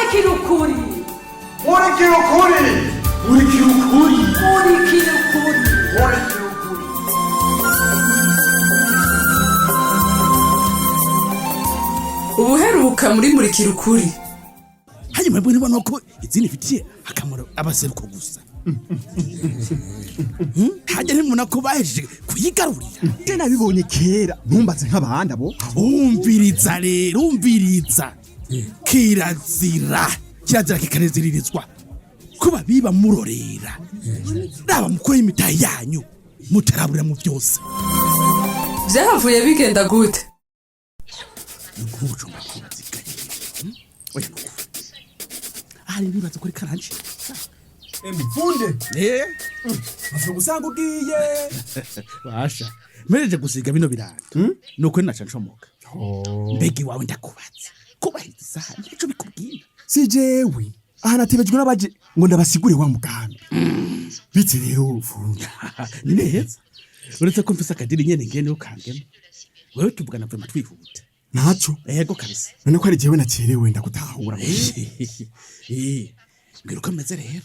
Murikira ukuri. Murikira ukuri. Murikira ukuri. Murikira ukuri. Murikira ukuri. Ubuheruka muri Murikira Ukuri. Hanyuma mbona ubona ko izindi ifitiye akamaro abaseruko gusa. Hajya ntimubona ko bahejeje kuyigarurira. Je nabibonye kera, ntumbaze nk'abandi abo. Umviriza rero, umviriza. Kirazira, kirazira kikaneziririzwa kuba biba murorera. Raba mukore imitahe yanyu mutarabura mu byose. Vyahavuye bigenda gute? Nk'ubucumba kubazigaye. Oya, nukuva ahari bibaza kuri karanje. Mfunde. Eh. Bashobora gusanga ugiye. Basha mpereje gusiga bino biranto, nuko naca ncomoka. Mbega iwawe ndakubatse kubahiriza isaha nico bikubwira. Si jewe aha natebejwe n'abaje ngo ndabasigure wa mugambi. Bitse rero, funde. Ni neza, uretse ko mfise akadiri nyene ngene ukangemo wewe, tuvugana vraiment twihuta. Naco. Yego kabisa. None ko ari jewe nacerewe, ndagutahura. Eh, mbwira uko ameze rero,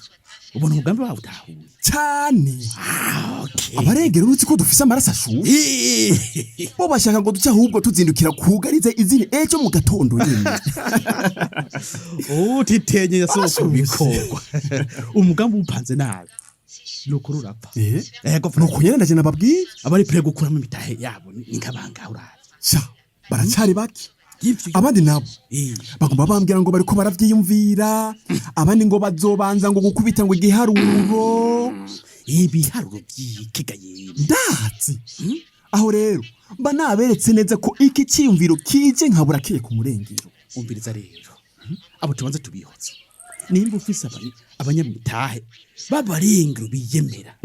ubona umugambi wawe utahuye? Cyane. Ah, okay. Abarengera urutsi ko dufise amaraso ashushe. Bo bashaka ngo duce ahubwo tuzindukira kugariza izindi ejo mu gatondo nyene. Utitenye yasoko. Barashushe. Bikorwa umugambi upanze nabi nukuri urapfa. Eh. Yego. Nuko nyene ndaje nababwiye. Abari prêts gukuramo imitahe yabo ni nk'abangahe urazi? Sha, baracari bake. Ivyo. Abandi nabo bagomba bambwira ngo bariko baravyiyumvira, abandi ngo bazobanza ngo gukubita ngo igiharuro. Ibiharuro by'ikiga yemwe? Ndazi aho rero mba naberetse neza ko iki ciyumviro kije nkabura kiye ku murengero. Umviriza rero, abo tubanza tubihotse. Nimba ufise abanyamitahe b'abarengero biyemera,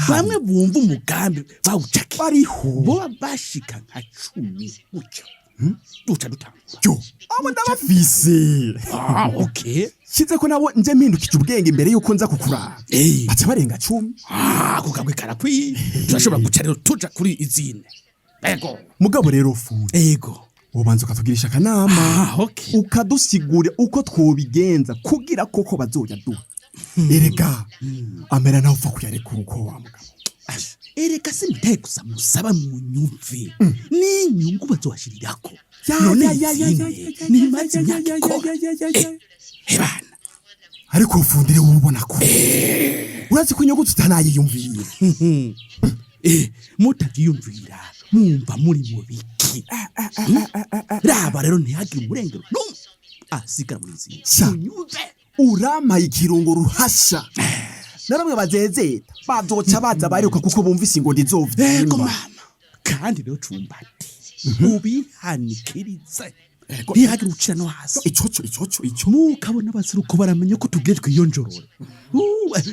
bamwe bumva umugambi bawucake. Bariho. Boba bashika nka 10 gutyo, duca dutangura. Yo, abo ndabafise. Ah, okay. Shize ko nabo nje mpindukije ubwenge imbere yuko nza kukuraba. Baca barenga 10. Ah, ako kagwi karakwiye, turashobora guca rero tuja kuri izine. Ego. Mugabo rero fundi, Ego. ubanza ukatugirisha akanama. Ah, okay. Ukadusigurira uko twobigenza kugira koko bazoya duha. Erega amera nawe upfa kuyarekura uko wa mugabo. Asha, erega si imitahe gusa musaba, mu nyumve n'inyungu bazobashirirako. Ya, None ya, ya, ya, izine ya, ya, ya, nimaze ya, ya, imyaka ya, ikora. ya, ya, ya, ya. Eh, ebana. Ariko fundire, wowe ubona ko urazi ko inyungu tutanayiyumviye. Eh, mutavyiyumvira mwumva muri mu biki? Raba rero, ntihagire umurengero n'umwe asigara muri izi. Sha. Munyumve. Urampaye ikirungo ruhasha, na bamwe bazezeta bazoca baza bariruka kuko bumvise ngo Ego. ndizovyimba. Mama, kandi rero cumbati ubihanikirize, ntihagire ucira no hasi. Icoco, icoco, ico. Mukabona abaseruko baramenya ko tubwiye twiyonjorore,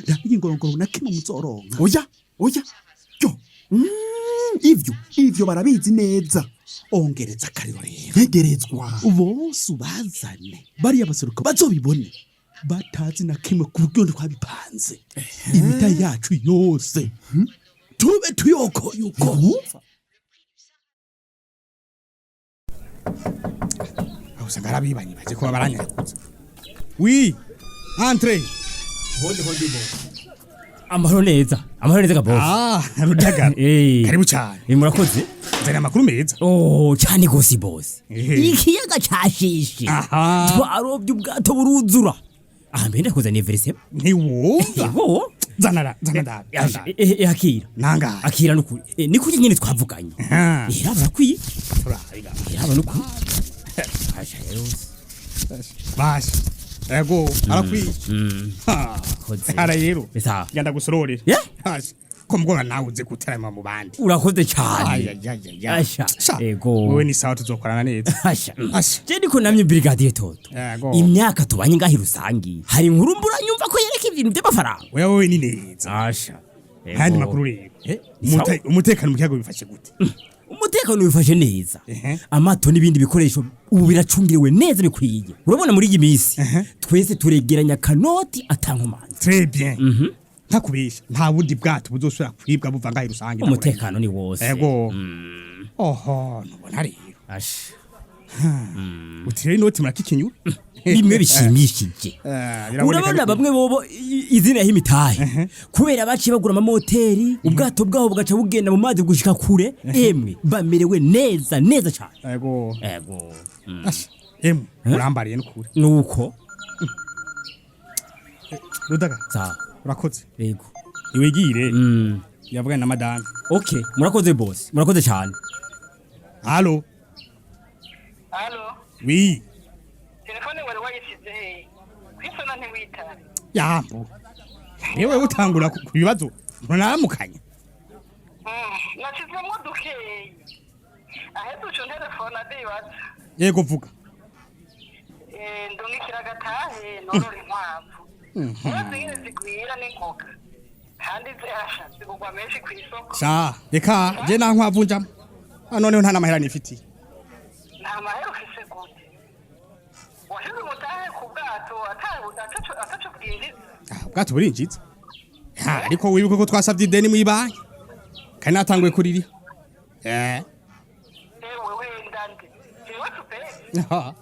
nta ingorongoro na kimwe muzoronka. Oya, oya, yo. Ivyo barabizi neza. Ongereza akariro rero. Ntegerezwa. Bose ubazane, bariya baseruko bazobibone batazi na kimwe ku buryo twabipanze, imita yacu yose tube tuyokoye uko. Wumva. Aho usanga ari abibanyi baje kuba baranyakuza. Oui, entrez. Amahoro neza, amahoro neza kabosi. Ah, Rudagara. Karibu cyane. Eh, murakoze. Nzanye amakuru meza. Oh, cyane gose bosi. Ehe. Ikiyaga cashishye. Aha. Twarobye ubwato buruzura. Aha mbere ndakuzaniye versement. Ntiwumva. Yego. Zana ra, zana ndabe. Zana ndabe. Eh, akira. Nangahe? Akira nukuri. Eh, ni kurya nyene twavuganye. Aha. Eh, raba rakwiye. Turabiga. Eh, raba nukuri. Asha rero. Basha. Ego, arakwiye. Ha. Koze. Ara rero. Sawa. Genda gusororera. Yeah. Hasha. Ko mbwora nawe uze gutarama mu bandi. Urakoze cyane. Ay, ay, ay, ay. Asha. Sha. Ego. Wewe ni sawa, tuzokorana neza. Asha. Asha. Je ndiko namye brigadier Toto. Yego. Imyaka tubanye ngahi rusangi. Hari inkuru mbura nyumva ko yereka ibintu by'amafaranga. Wewe wewe ni neza. Asha. Ego. Kandi makuru rero. Eh, ni sawa. Umutekano mu kiyago bifashe gute? Umutekano wifashe neza. Ehe. Amato n'ibindi bikoresho ubu biracungiriwe neza bikwiye. Urabona muri iyi minsi twese turegeranya kanoti atankomanzi. Très bien. Ntakubesha, nta bundi bwato buzosubira kwibwa buva ngahi rusange. Umutekano ni wose. Ego. Oho, nubona rero. Asha. Uti rero inoti murakikinyura. Bimwe bishimishije. Ah, biraboneka. Urabona bamwe bobo izina y'imitahe kubera baciye bagura amamoteri, ubwato bwabo bugaca bugenda mu mazi gushika kure. Emwe, bamerewe neza neza cyane. Ego. Ego. Asha, emwe, urambariye n'ukuri. Nuko. Rudaga. Sawa. Urakoze. Ego. Iwigire. Yavuganye na madame. Okay, murakoze boss, murakoze cyane. Allo? Allo? Oui. Telefone wari wayisize hehe? Kwisona ntiwitabe. Yambo. Yewe, utangura ku bibazo. Ntunaramukanya. Nasizemwo dukeyi. Aheze uco telefone adibaza. Yego, vuga. Ndungikira agatahe norora inkwavu. Urazi ingene zigwira n'ingoga. Kandi zihasha zigurwa menshi kw'isoko. Sha, reka je nta nkwavu njamo. Ah, noneho nta n'amahera nifitiye. Nta mahera ufise gute? Washize umutahe ku bwato ataco bwinjiza. Ah, ubwato burinjiza. Ha, ariko wibuke ko twasavye ideni mw'ibanki. Kandi natanguye kuririha. Ewe wenda nde? Jewe tupezi. Ha.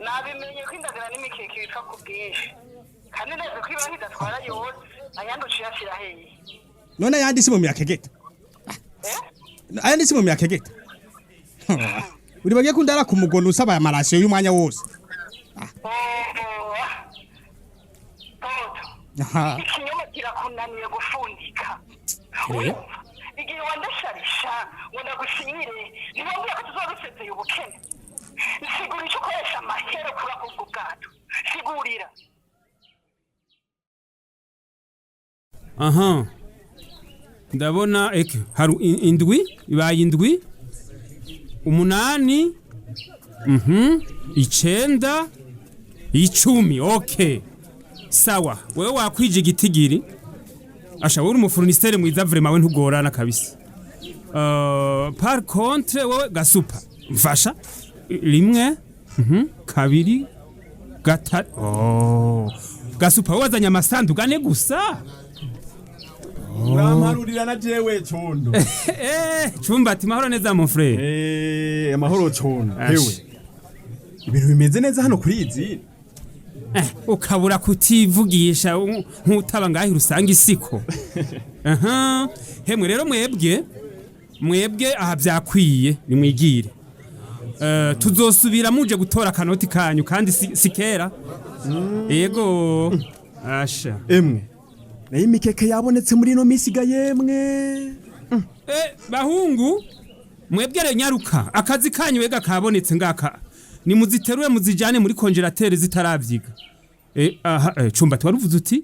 Nabimenye ko indagara n'imikeke bipfa ku bwinshi, kandi neza ko ibanki idatwara yose. Ayandi uciyashira hehe? None ayandi si mu myakegeta? Ayandi si mu myakegeta? Uri bagiye kundara ku mugono usaba aya marasiyo y'umwanya wose. Oh, toto. Aha. Ikinyoma kirakunaniye gufundika. Eh? Urumva igihe wandasharisha ngo ndagusinyire, ntiwambwira ko tuzoba dusezeye ubukene? Nsigura icyo ukoresha amahera kuri ubwo bwato, sigurira. Aha, ndabona eke hari indwi, ibaye indwi, umunani, icenda, 10. Okay, sawa. Wewe wakwije igitigiri. Asha, wowe uri umufournisseur mwiza vraiment, we ntugorana kabisa. Par contre wewe gasupa, mfasha rimwe, kabiri, gatatu. Oh. Gasupa, wowe wazanye amasanduku ane gusa. Uramparurira na jewe, Condo. Eh, Cumbati, mahoro neza mon frère. Eh, amahoro, Condo. Ash. Hewe, ibintu bimeze neza hano kuri izi. Eh, ukabura kutivugisha nk'utaba ngaho usanga isiko. Aha, hemwe rero, mwebwe aha byakwiye, nimwigire. Eh, tuzosubira muje gutora akanoti kanyu kandi si kera. Yego. Asha. Emwe, nayo imikeke yabonetse muri ino minsi ga yemwe. Eh, bahungu, mwebwe rero nyaruka, akazi kanyu wega kabonetse ngaka. Nimuziterure muzijane muri congélateur zitaravyiga. Eh, aha, Cumbati, waruvuze uti?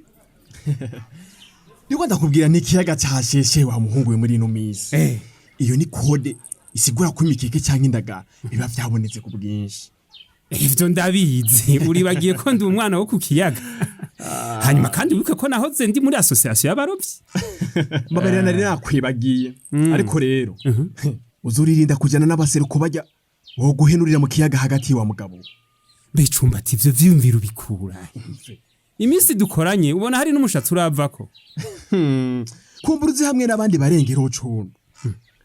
Niko ndakubwira n'ikiyaga cyasheshe wa muhungu we muri ino minsi. Iyo ni code isigura ko imikeke cyangwa indagara biba byabonetse ku bwinshi. Ivyo ndabizi, uribagiye ko ndi umwana wo ku kiyaga. Hanyuma kandi wibuke ko nahoze ndi muri association y'abarovyi. Mbabarira, nari nakwibagiye. Ariko rero uzuririnda kujyana n'abaseruko bajya wo guhenurira mu kiyaga hagati wa mugabo. Mbe Cumbati, ivyo vyiyumviro ubikura? Iminsi dukoranye ubona hari n'umushatsi uravako. Kumbura uzi hamwe n'abandi barengera ucuntu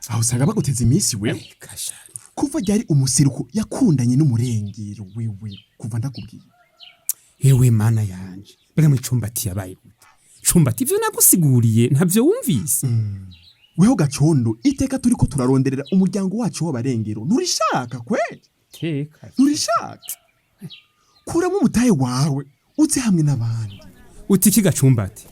aho usanga baguteza iminsi wewe. Kashari. Kuva ryari umuseruko yakundanye n'umurengero wewe? Kuva ndakubwiye. Ewe mana yanje, mbega mu Cumbati yabaye gute? Cumbati, ivyo nagusiguriye ntavyo wumvise? Weho gacondo, iteka turiko turaronderera umuryango wacu w'abarengero, nturishaka kweli? Teka. Nturishaka? Kuramo umutahe wawe uze hamwe n'abandi. Uti iki gacumbati?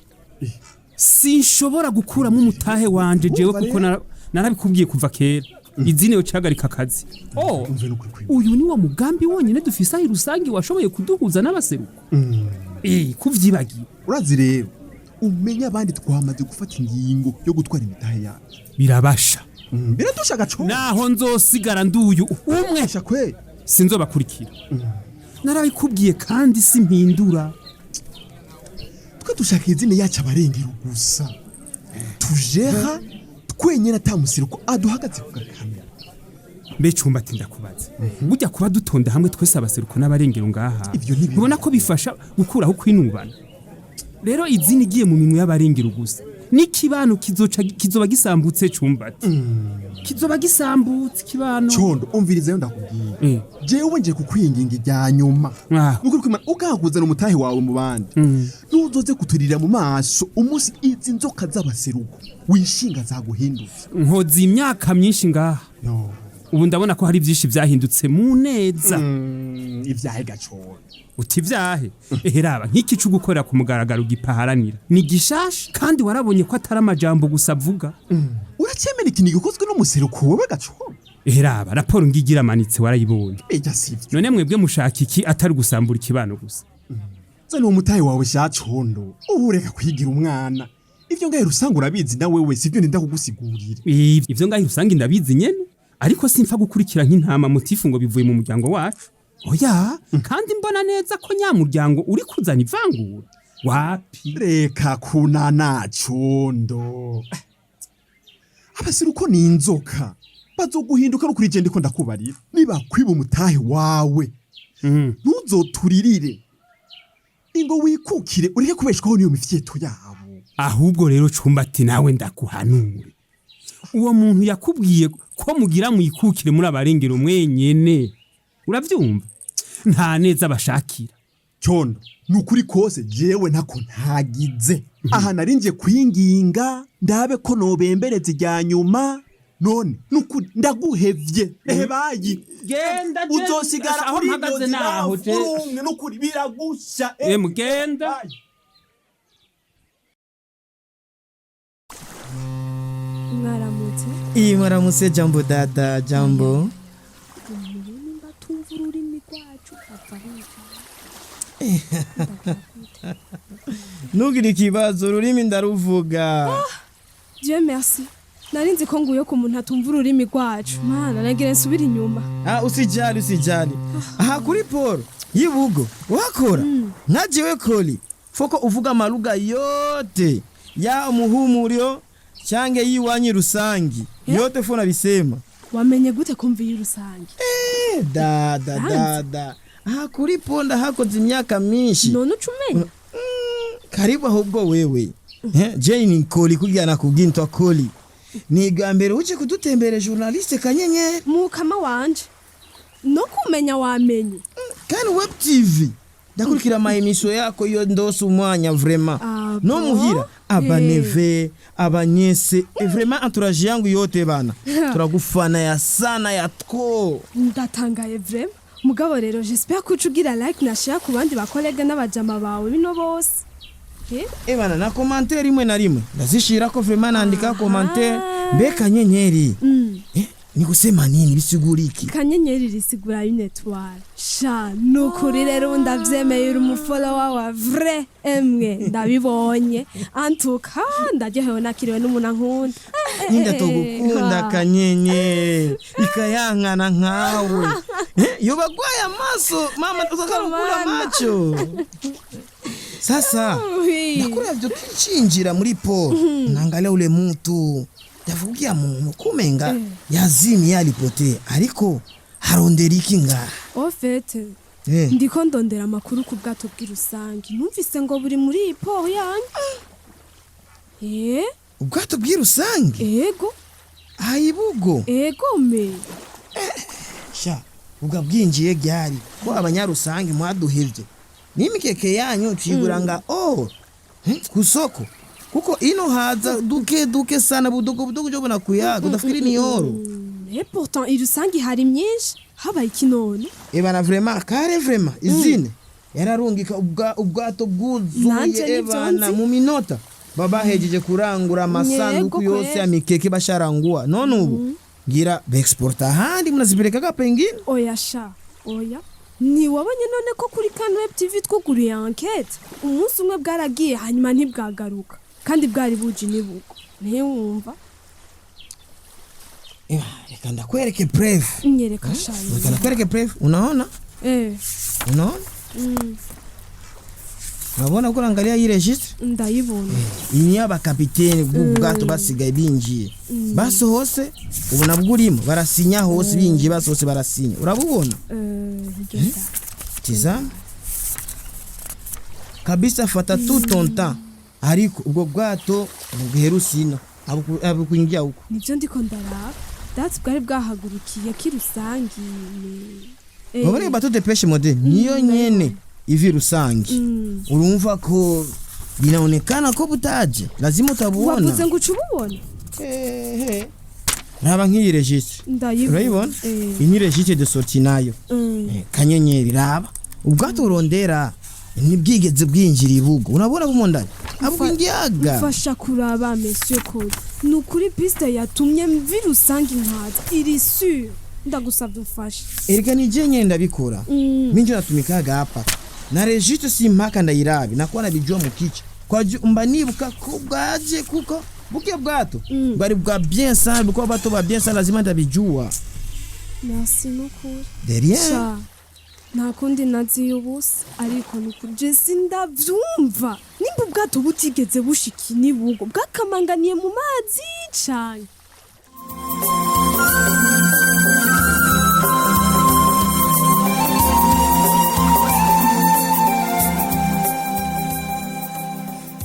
Sinshobora gukuramo umutahe wanje jewe. Urumva Kuko rero? narabikubwiye kuva kera, izine yocahagarika akazi. Oh, Umve n'ukuri kwiwe. uyu ni wo mugambi wonyine dufise aho rusange washoboye kuduhuza n'abaseruko. Eh, kuvyibagiye. Urazi rero, umenye abandi twamaze gufata ingingo yo gutwara imitahe yacu. Birabasha. Biradusha gacondo. Naho nzosigara nduyu umwe, Biradusha kweli. sinzobakurikira. Narabikubwiye kandi simpindura. Twe dushaka izina yacu abarengero gusa, tujeha twenyine ata museruko aduhagaze ku gakamera. Mbe Cumbati, ndakubaza, burya kuba dutonda hamwe twese abaseruko n'abarengero ngaha, Ivyo ni bibi. ubona ko bifasha gukuraho kwinubana? Rero izina igiye mu minwe y'abarengero gusa. N'ikibano kizoca kizoba gisambutse, Cumbati, kizoba gisambutse ikibano. Condo, umvirizayo, ndakubwiye. Jewe nje kukwinginga irya nyuma. Nukuri kwimana, ukahakuzana umutahe wawe mu bandi, ntuzoze kuturira mu maso umunsi izi nzoka z'abaseruko wishinga zaguhindutse. Nkoze imyaka myinshi ngaha. No. Ubu ndabona ko hari byinshi byahindutse mu neza. Ivyahe gacondo? Uti vyahe? Ehe, raba nk'iki co gukorera ku mugaragaro gipaharanira ni gishasha, kandi warabonye ko atari amajambo gusa avuga. Uracemera ikintu gikozwe n'umuseruko wowe gacondo? Ehe, raba raporo ngigira amanitse, warayibonye. Ejya, sivyo? None mwebwe mushaka iki atari gusambura ikibano gusa? Zana uwo mutahe wawe sha Condo, ubu reka kwigira umwana. Ivyo ngahe rusanga urabizi na wewe, sivyo? Ndenda kugusigurira. Ivyo ngahe usanga ndabizi nyene, ariko simfa gukurikira nk'intama mutifu ngo bivuye mu muryango wacu, oya. Kandi mbona neza ko nyamuryango uri kuzana ivangura, wapi. Reka kunana, Condo. Abaseruko ni inzoka, bazoguhinduka no kuri je. Ndiko ndakubarira, niba kwiba umutahe wawe, ntuzoturirire. Ingo wikukire, ureke kubeshwaho n'iyo mifyeto yabo. Ahubwo rero Cumbati, nawe ndakuhanure, uwo muntu yakubwiye ko mugira mwikukire muri abarengero mwenyene, uravyumva, nta neza bashakira. Condo, ni ukuri kose, jewe ntako ntagize. Aha nari nje kwinginga ndabe ko nobembereza irya nyuma. None nukuri ndaguhevye, ehe bayi. Genda. Uzosigara aho uri mpagaze naho je. Urumwe, nukuri biragusha. Emu genda. Bayi. Mwaramutse. Iyi, mwaramutse. Jambo dada, jambo. Umuntu nimba atumva ururimi rwacu ava hirya. Ntugire ikibazo, ururimi ndaruvuga. Dieu merci, nari nzi ko nguye ku muntu atumva ururimi rwacu. Mana, nagira nsubire inyuma. Ah, usijali, usijali. Aha kuri port y'ibugo uhakora nkajewe koli foko uvuga amaluga yote ya umuhumurio cyange yiwanyi rusangi yote fo nabisema. Wamenye gute kumva iyo rusange? Eh, dada. Hanze. Dada, aha kuri port ndahakoze imyaka myinshi. None uca umenya? Karibu ahubwo wewe. Eh, je ni koli kugira nakubwira ntwa koli ni igwa mbere uje kudutembere, journaliste Kanyenyeri. Mukama wanje, no kumenya wamenye. Kandi Web TV ndakurikira ama émission yako iyo ndose umwanya vraiment. Ah, no bon? Muhira abaneve, abanyese, vraiment entourage yangu yote bana turagufana ya sana ya trop. Ndatangaye vraiment. Mugabo rero j'espère ko uca ugira like na share ku bandi ba collègue n'abajama bawe bino bose. Eh? Eh bana, na commentaire rimwe na rimwe ndazishirako vraiment, nandika commentaire. Mbe Kanyenyeri, eh, ni kusema nini? Bisigura iki? Kanyenyeri risigura une étoile sha. Nukuri rero ubu ndavyemeye, uri umu follower wa vrai. Emwe, ndabibonye. Antuka ndaryohewe, nakiriwe n'umuntu ankunda. Ninda togukunda Kanyenyeri ikayankana nkawe. Eh, yobagwaye amaso mama tukakarukura macho sasa. Nakuravyo tukinjira muri port, naangalia ule mutu, ndavugia muntu kumenga yazimye, alipotea, ariko harondera iki ngaha? Au fait, ndiko ndondera amakuru ku bwato bw'irusangi numvise ngo buri muri iyi port yanyu. Eh? Ubwato bw'irusangi? Ego. Ayibugo? Ego me. Sha, ubwa bwinjiye ryari ko abanyarusangi mwaduhevye n'imikeke yanyu tuyigura nga oh kusoko, kuko ino haza duke duke sana, budogo budogo jo bona kuyaga udafikiri ni oro. Et pourtant irusangi hari myinshi. Habaye iki none? Ebana, vraiment kare, vraiment izine yararungika ubwato bwuzuye. Nanje nivyo Ebana, nzi. mu minota baba hejeje kurangura amasanduku Yego yose kweli. ya mikeke basharangua. None ubu ngira beexporta ahandi, munazipelekaga pengine. Oya sha, oya. Ntiwabonye none ko kuri Kan Web TV twuguriye enquête? Umunsi umwe bwaragiye, hanyuma ntibwagaruka, kandi bwari buji nibugo ntiwumva. Eba, reka ndakwereke preuve. Nyereka sha. Reka ndakwereke preuve, unaona? Eh. Unaona? Unabona uko naangalia hii registre? Ndayibona. Iyi niyo abakapiteni bw'ubwato basigaye binjiye, basohose ubona bwurimo barasinya hose, binjiye basohose barasinya, urabubona? Eh, Tizama kabisa, fata tout ton temps. Ariko ubwo bwato ntibwiheruse ino, abukwinjia huko. Nivyo ndiko ndaraba, dati bwari bwahagurukiye kirusangi ni Babone bateau de pêche moderne niyo nyene ivi rusangi. Urumva ko binaonekana ko butaje, lazima utabuona. Wavuze ngo uca ububona? Ehe. Raba nk'iyi registre. Ndayibona. Urayibona? Eh. Iyi ni registre de sortie nayo. Kanyenyeri raba. Ubwato urondera ntibwigeze bwinjira ibugo. Unabona bumondanye? Abwingiyaga. Mfasha kuraba, monsieur Code, ni ukuri piste yatumye mvi rusangi nkaza iri sur, ndagusabye umfashe. Erega ni je nyene ndabikora. Minjo natumikaga hapa. Na registre si mpaka ndayirabe, nakuwa nabijua mukicha. Kwa mba nibuka ko bwaje kuko buke bwato bwari bwa bien sana, buko bato ba bien sana, lazima ndabijua. Merci nukuri. De rien. Sha, nta kundi naziye ubusa, ariko ni ukuri je sindavyumva nimba ubwato butigeze bushika inibugo bwakamanganiye mu mazi cane.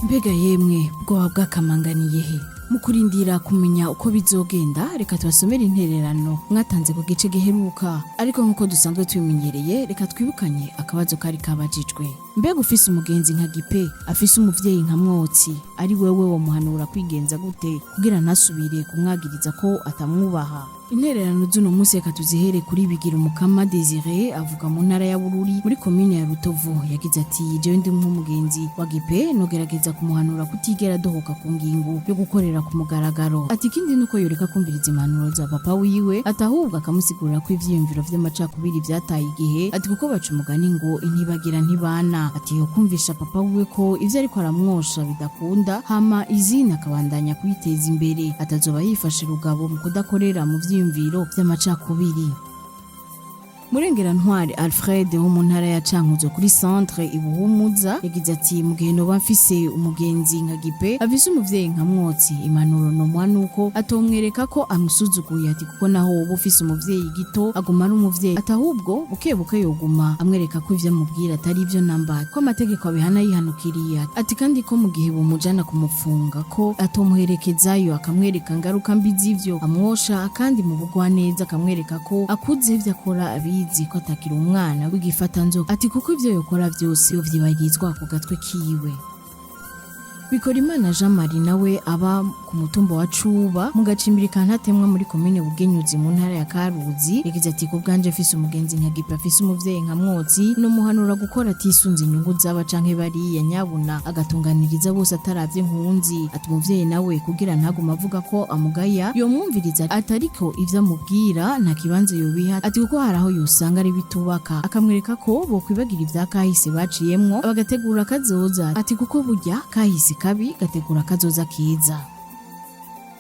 Mbega yemwe, bwoba bwakamanganiye he? Mu kurindira kumenya uko bizogenda, reka tubasomere intererano mwatanze ku gice giheruka. Ariko nk'uko dusanzwe tubimenyereye, reka twibukanye akabazo kari kabajijwe: mbega ufise umugenzi nka Gipe, afise umuvyeyi nka Mwotsi, ari wewe womuhanura kwigenza gute kugira ntasubire kumwagiriza ko atamwubaha? Intererano z'uno munsi reka tuzihere kuri Bigira Umukama Desire, avuga mu ntara ya Bururi, muri komine ya Rutovu. Yagize ati: "Jewe ndi nk'umugenzi wa Gipe, nogerageza kumuhanura kutigera adohoka ku ngingo yo gukorera ku mugaragaro." Ati ikindi nuko yoreka kumviriza impanuro za papa wiwe, ati ahubwo akamusigurira ko ivyiyumviro vy'amacakubiri vyataye igihe, ati kuko baca umugani ngo intibagira ntibana. Ati yo kumvisha papa wiwe ko ivyo ariko aramwosha bidakunda, hama izina akabandanya kwiteza imbere, atazoba yifashe rugabo mu kudakorera mu vyiyumviro vy'amacakubiri. Murengera Ntwari Alfred wo mu ntara ya Cankuzo, kuri centre Ibuhumuza, yagize ati: "Mu gihe noba mfise umugenzi nka Gipe afise umuvyeyi nka Mwotsi, impanuro nomuha nuko atomwereka ko amusuzuguye, ati kuko naho woba ufise umuvyeyi gito aguma ari umuvyeyi, ati ahubwo buke buke yoguma amwereka ko ivyo amubwira atari ivyo namba, ko amategeko abihana yihanukiriye, ati kandi ko mu gihe bomujana kumupfunga ko atomuherekezayo, akamwereka ngaruka mbi z'ivyo amwosha, kandi mu bugwaneza akamwereka ko akuze, ivyo akora abizi, ko atakiri umwana w'igifatanzoka, ati kuko ivyo yokora vyose yovyibagirizwa ku gatwe kiwe." Bikorimana Jean Marie nawe aba ku mutumba wa Cuba, mu gacimbiri ka Ntatemwa, muri komine Bugenyuzi, mu ntara ya Karuzi, yagize ati: "Ku bwanje, afise umugenzi nka Gipe afise umuvyeyi nka Mwotsi, no muhanura gukora atisunze inyungu z'aba canke bariya, nyabuna agatunganiriza bose ataravye nkunzi. Ati umuvyeyi nawe kugira ntaguma avuga ko amugaya, yomwumviriza, ati ariko ivyo amubwira nta kibanza yobiha, ati kuko hari aho yosanga ari bitubaka, akamwereka ko bokwibagira ivya kahise baciyemwo bagategura kazoza, ati kuko burya kahise kabi gategura kazoza keza."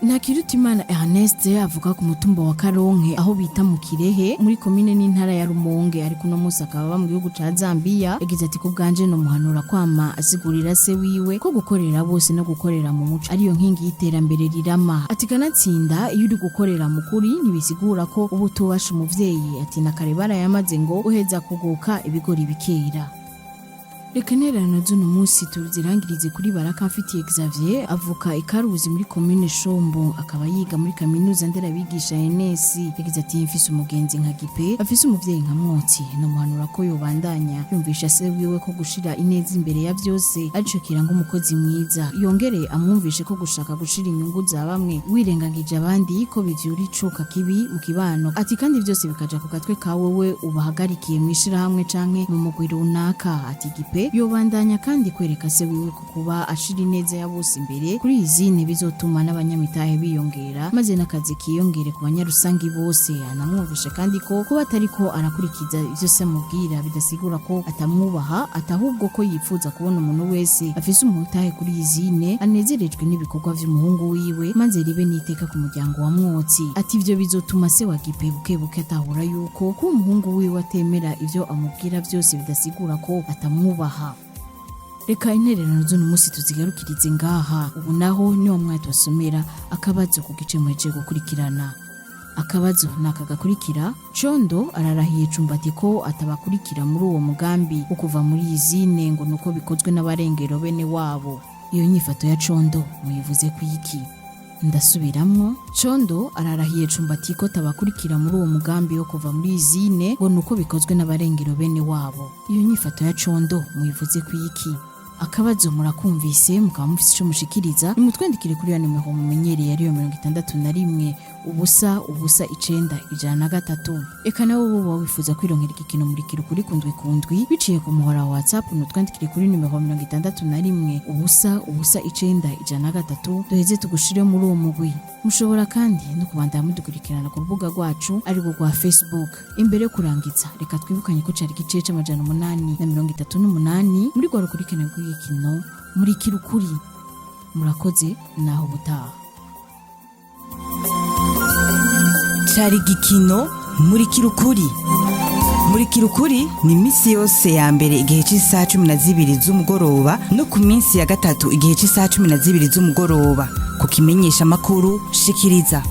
Ntakirutimana Ernest avuga ku mutumba wa Karonke, aho bita mu Kirehe, muri komine n'intara ya Rumonge, ariko uno munsi akaba aba mu gihugu ca Zambia, yagize ati: "Ku bwanje no muhanura kwama asigurira se wiwe ko gukorera bose no gukorera mu muco ariyo nkingi y'iterambere rirama, ati kanatsinda iyo uri gukorera mu kuri ntibisigura ko uba utubasha umuvyeyi, ati na kare barayamaze ngo uheza kuguka ibigori bikera." Reka intererano z'uno munsi tuzirangirize kuri Baraka Mfitiye Xavier, avuka ikaruzi muri komine Shombo, akaba yiga muri kaminuza nderabigisha ENS. Yagize ati: "Mfise umugenzi nka Gipe afise umuvyeyi nka Mwotsi, nomuhanura ko yobandanya yumvisha se wiwe ko gushira ineza imbere ya vyose arico kiranga umukozi mwiza, yongere amwumvishe ko gushaka gushira inyungu za bamwe wirengagije abandi ko bivyura icuka kibi mu kibano, ati kandi vyose bikaja ku gatwe ka wewe ubahagarikiye mw'ishirahamwe canke mu mugwi runaka. Ati Gipe yobandanya kandi kwereka se wiwe ko kuba ashira ineza ya bose imbere kuri izine bizotuma n'abanyamitahe biyongera, maze n'akazi kiyongere ku banyarusangi bose. Anamwumvisha kandi ko kuba atariko arakurikiza ivyo se amubwira bidasigura ko atamwubaha, ati ahubwo ko yipfuza kubona umuntu wese afise umutahe kuri izine anezerejwe n'ibikorwa vy'umuhungu wiwe, maze ribe n'iteka ku muryango wa Mwotsi. Ati ivyo bizotuma se wa Gipe buke buke atahura yuko kuba umuhungu wiwe atemera ivyo amubwira vyose bidasigura ko atamwubaha." Reka intererano z'uno munsi tuzigarukirize ngaha. Ubu naho niwo mwanya tubasomera akabazo ku gice muhejeje gukurikirana. Akabazo ni aka gakurikira: Condo ararahiye Cumbati ko atabakurikira muri uwo mugambi wo kuva muri izine, ngo nuko bikozwe n'abarengero bene wabo. Iyo nyifato ya Condo muyivuze ku iki? Ndasubiramwo, Condo ararahiye Cumbati ko tabakurikira muri uwo mugambi wo kuva muri izine, ngo nuko bikozwe n'abarengero bene wabo. Iyo nyifato ya Condo muyivuze ku iki? Akabazo murakumvise, mukaba mufise ico mushikiriza, nimutwandikire kuri ya nimero mumenyereye, ariyo 61 0 0 9 103. Eka nawe woba wifuza kwironkera igikino Murikira Ukuri kundwi kundwi biciye ku muhora wa WhatsApp, nutwandikire kuri nimero 61 0 0 9 103, duheze tugushire muri uwo mugwi. Mushobora kandi no kubandanya mudukurikirana ku rubuga rwacu, arirwo rwa Facebook. Imbere yo kurangiza, reka twibukanye ko cari igice c'838 muri rwa rukurikirane rw'igikino Murikira Ukuri. Murakoze, naho ubutaha. Cari igikino Murikira Ukuri. Murikira Ukuri ni iminsi yose ya mbere igihe cy'isaha 12 z'umugoroba, no ku minsi ya gatatu igihe cy'isaha 12 z'umugoroba, ku kimenyesha amakuru Shikiriza.